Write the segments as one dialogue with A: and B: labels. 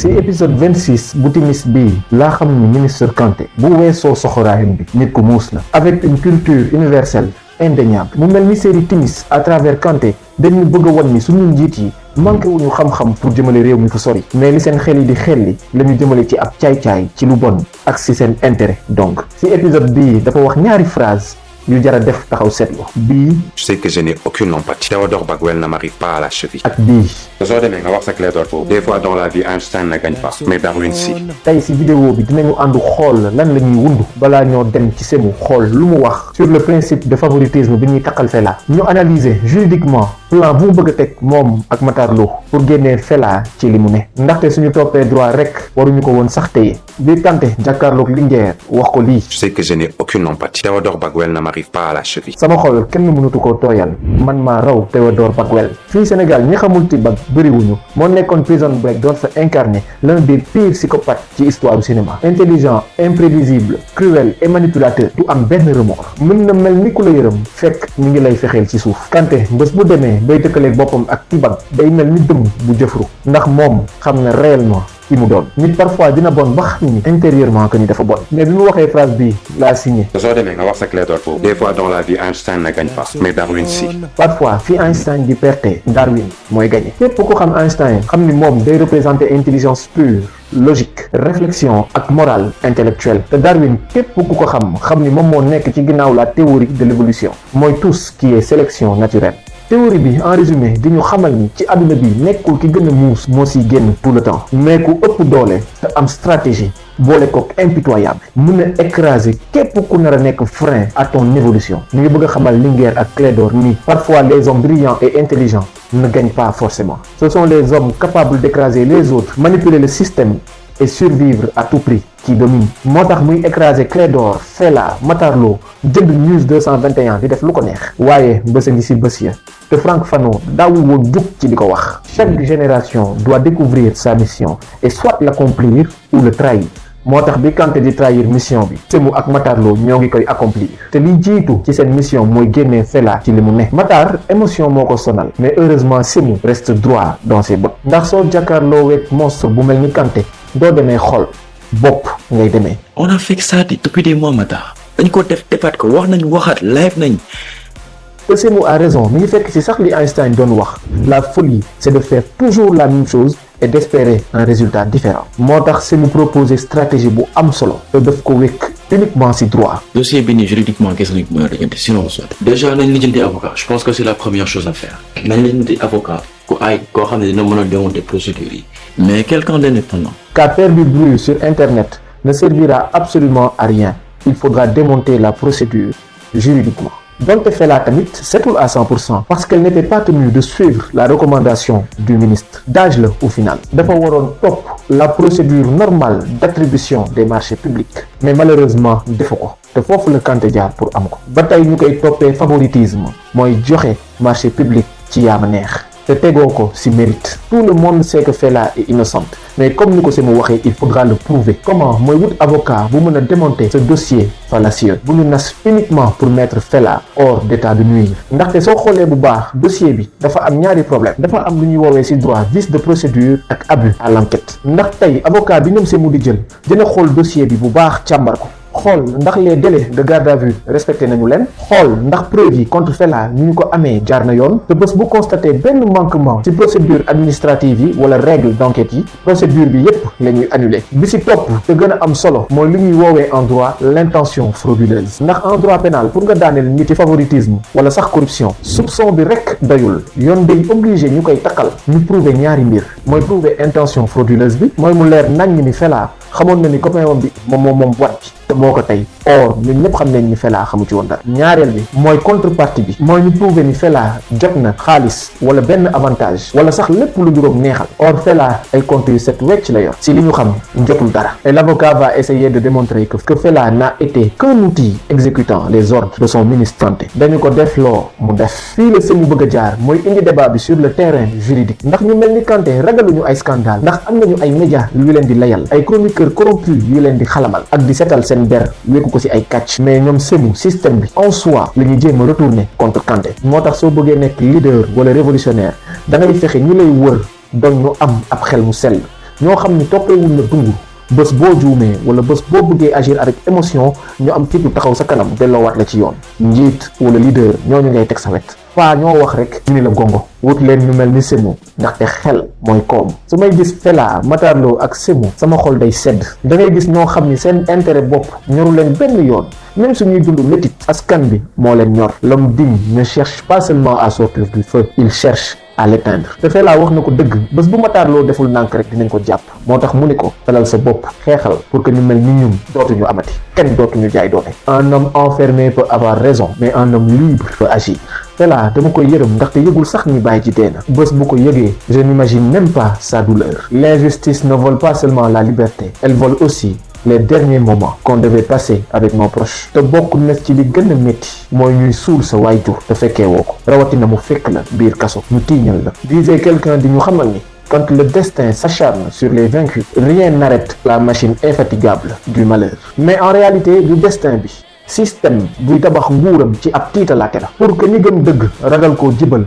A: si épisode 26 bu timis bii laa xam ni ministre Kanté bu weesoo soxoraayam bi nit ku muus la avec une culture universelle indéniable mu mel ni série timis à travers Kanté dañu bëgg a wan ni suñu njiit yi manqué wuñu xam-xam pour jëmale réew mi fu sori mais li seen xel yi di xelli la ñu jëmale ci ab caay-caay ci lu bon ak si seen intérêt donc si épisode bii dafa wax ñaari phrase yu jara def taxaw seetlu bii.
B: Je sais que je n'ai aucune empathie. Théodore Baguel ne m'arrive pas à la cheville.
A: ak bii.
B: soo demee nga wax sa clé d'or foofu. des fois dans la vie Einstein ne gagne pas. mais Darwin si.
A: tey si vidéo bi dinañu àndu xool lan la ñuy wund balaa ñoo dem ci semu xool lu mu wax sur le principe de favoritisme bi ñuy taqal Fela. ñu analyser juridiquement plan bu mu bëgg a teg moom ak Matar Lo pour génnee Fela ci li mu ne ndaxte suñu toppee droit rek waruñu ko woon sax teye bi Kanté jàkkaarloog Linguère wax ko lii.
B: Je sais que je n'ai aucune empathie. Théodore Baguel ne m'arrive pas à la cheville.
A: sama xol kenn mënatu koo tooyal man maa raw Théodore Baguel fii Sénégal ñi xamul ti bag bëriwuñu moo nekkoon Prison Break doon fa incarné l'un des pires psychopathes ci histoire du cinéma intelligent imprévisible cruel et manipulateur du am benn remords mën na mel ni ku la yërëm fekk mi ngi lay fexeel ci suuf Kanté bés bu demee bay tëkkaleeg boppam ak tibag day mel ni dëmm bu jëfru ndax moom xam na réellement ki mu doon nit parfois dina bon ba xam ni intérieurement que ni dafa bon mais bi mu waxee phrase bii laa signé.
B: soo demee nga wax sa clé d'or foofu. des fois dans la vie Einstein ne gagne pas. mais Darwin si.
A: parfois fi Einstein di perte Darwin mooy gagné képp ku xam Einstein xam ni moom day représenter intelligence pure logique réflexion ak morale intellectuelle te Darwin képp ku ko xam ni moom moo nekk ci ginnaaw la théorie de l'évolution mooy tout ce qui est sélection naturelle. théorie bi en résumé di ñu xamal ni ci àdduna bi nekkul ki gën a muus moo siy génn tout le temps mais ku ëpp doole te am stratégie boole kook impitoyable mën a écraser képp ku nar a nekk frein à ton évolution ñu ngi bëgg a xamal Linguère ak Clédor ni parfois les hommes brillants et intelligents ne gagnent pas forcément ce sont les hommes capables d'écraser les autres manipuler le système et survivre à tout prix qui domine moo tax muy écraser Clédor Fela Matar Lo jënd News 221 di def lu ko neex waaye bés a ngi si bés ya te Franck Fanon daawul woon jug ci di ko wax chaque génération doit découvrir sa mission et soit l'accomplir ou le trahir moo tax bi Kanté di trahir mission bi Sémou ak Matar Lo ñoo ngi koy accomplir te li jiitu ci seen mission mooy génnee Fela ci li mu ne Matar émotion moo ko sonal mais heureusement Sémou reste droit dans ses bottes ndax soo jàkkaarloo wek monstre bu mel ni Kanté doo demee xol bopp ngay demee.
C: on a fait ça depuis des mois Matar dañ ko defaat ko wax nañ waxaat live nañ.
A: te Sémou a raison mi ngi fekk ci sax li Einstein doon wax la folie c'est de faire toujours la même chose et d'espérer un résultat différent moo tax Sémou proposer stratégie bu am solo te daf ko wékk uniquement ci droit.
C: dossier bi nii juridiquement qu'est-ce que mën a lijjanti sinon déjà nañ lijjanti avocat je pense que c'est la première chose à faire nañ lijjanti avocat ku ay koo xam ne dina mën a démonter procédure yi mais quelqu'un d'indépendant.
A: car faire du bruit sur internet ne servira absolument à rien il faudra démonter la procédure juridiquement. donte Fela tamit setul à 100% parce qu'elle n'était pas tenue de suivre la recommandation du ministre d'âge la au final dafa waroon topp la procédure normale d'attribution des marchés publics mais malheureusement defu ko te foofu la Kanté jaar pour am ko ba tey ñu koy toppee favoritisme mooy joxe marché public ci yaama neex te tegoo ko ci mérite tout le monde sait que Fela est innocente mais comme ni ko Sémou waxee il faudra le prouver comment mooy wut avocat bu mën a démonter ce dossier fallacieux bu ñu nas uniquement pour mettre Fela hors d'état de nuire ndaxte soo xoolee bu baax dossier bi dafa am ñaari problème dafa am lu ñuy woowee ci droit vice de procédure ak abus à l'enquête ndax tey avocat bi ñoom Sémou di jël dina xool dossier bi bu baax càmbar ko xool ndax les délais de garde à vue respecté nañu leen xool ndax preuve yi contre Fela ni ñu ko amee jaar na yoon te bés bu constaté benn manquement ci procédure administrative yi wala règle d'enquête yi procédure bi yépp la ñuy annulé bi ci topp te gën a am solo mooy li ñuy woowee en droit l'intention frauduleuse ndax en droit pénal pour nga daaneel nit ci favoritisme wala sax corruption soupçon bi rek doyul yoon day obligé ñu koy takkal ñu prouver ñaari mbir mooy prouver intention frauduleuse bi mooy mu leer nañ ni Fela xamoon na ni copain wam bi moom boîte bi te moo ko tey or ñun ñëpp xam nañ ni Fela xamu ci woon dara ñaareel bi mooy contrepartie bi mooy ñu prouver ni Fela jot na xaalis wala benn avantage wala sax lépp lu juróom neexal or Fela ay compte yu set wecc la yor si li ñu xam jotul dara et l'avocat va essayer de démontrer que Fela n'a été qu'un outil exécutant les ordres de son ministre santé dañu ko def loo mu def fii la Sémou bëgg a jaar mooy indi débat bi sur le terrain juridique ndax ñu mel ni Kanté ragaluñu ay scandale ndax am nañu ay médias yu leen di layal ay chroniqueurs corrompus yu leen di xalamal ak di setal seen ber wéeku ko ci ay kàcc mais ñoom Sémou système bi en soi la ñuy jéem a retourner contre Kanté moo tax soo bëggee nekk leader wala révolutionnaire da ngay fexe ñi lay wër doon ñu am ab xel mu sell ñoo xam ni toppeewuñ la dungu bés boo juumee wala bés boo bëggee agir avec émotion ñu am fitu taxaw sa kanam delloowaat la ci yoon njiit wala leader ñooñu ngay teg sa wet faa ñoo wax rek ñu ni la gongo wut leen ñu mel ni Sémou ndaxte xel mooy koom su may gis Fela Matar Lo ak Sémou sama xol day sedd da ngay gis ñoo xam ni seen intérêt bopp ñoru leen benn yoon même suñuy dund métit askan bi moo leen ñor l'homme digne ne cherche pas seulement à sortir du feu il cherche à l'éteindre te Fela wax na ko dëgg bés bu Matar Lo deful nànk rek dinañ ko jàpp moo tax mu ni ko felal sa bopp xeexal pour que ñu mel ni ñun dootuñu amati kenn dootuñu jaay doole un homme enfermé peut avoir raison mais un homme libre peut agir Fela dama koy yërëm ndaxte yëgul sax ni bàyyi ji dee na bés bu ko yëgee je n'imagine même pas sa douleur l'injustice ne vole pas seulement la liberté elle vole aussi les derniers moments qu'on devait passer avec nos proches te bokk na ci li gën a métti mooy ñuy suul sa waajur te fekkee woo ko rawatina mu fekk la biir kaso ñu tiiñal la disait quelqu'un di ñu xamal ni quand le destin s'acharne sur les vaincus rien n'arrête la machine infatigable du malheur mais en réalité du destin bi système buy tabax nguuram ci ab tiitalaate la pour que ñi gëm dëgg ragal koo jibal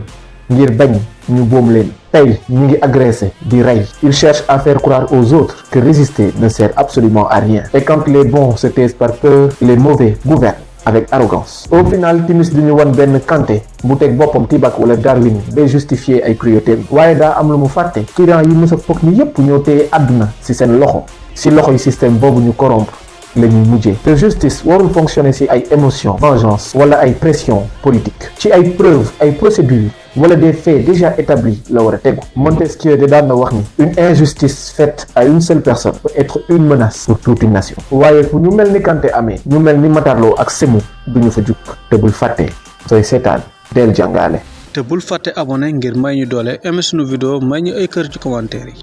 A: ngir bañ ñu boom leen tey ñu ngi agressé di rey il cherche à faire croire aux autres que résister ne sert absolument à rien et quand les bons se taisent par peur les mauvais gouvernent avec arrogance au final timis di ñu wan benn Kanté bu teg boppam Tibak wala Darwin bay justifier ay cruauté waaye daa am lu mu fàtte tyran yi mës a foog ni yépp ñoo téye àdduna ci seen loxo ci loxoy système boobu ñu corrompre la ñuy mujjee te justice warul fonctionner ci ay émotion vengeance wala ay pression politique ci ay preuves ay procédures wala des faits déjà établis la war a tegu Montesquieu de daan na wax ni une injustice faite à une seule personne peut être une menace pour toute une nation waaye fu ñu mel ni Kanté amee ñu mel ni Matar Lo ak Sémou duñu fa jug te bul fàtte sooy seetaan del jàngaale
D: te bul fàtte abonné ngir may ñu doole aimé sunu vidéo may ñu ay kër ci commentaire yi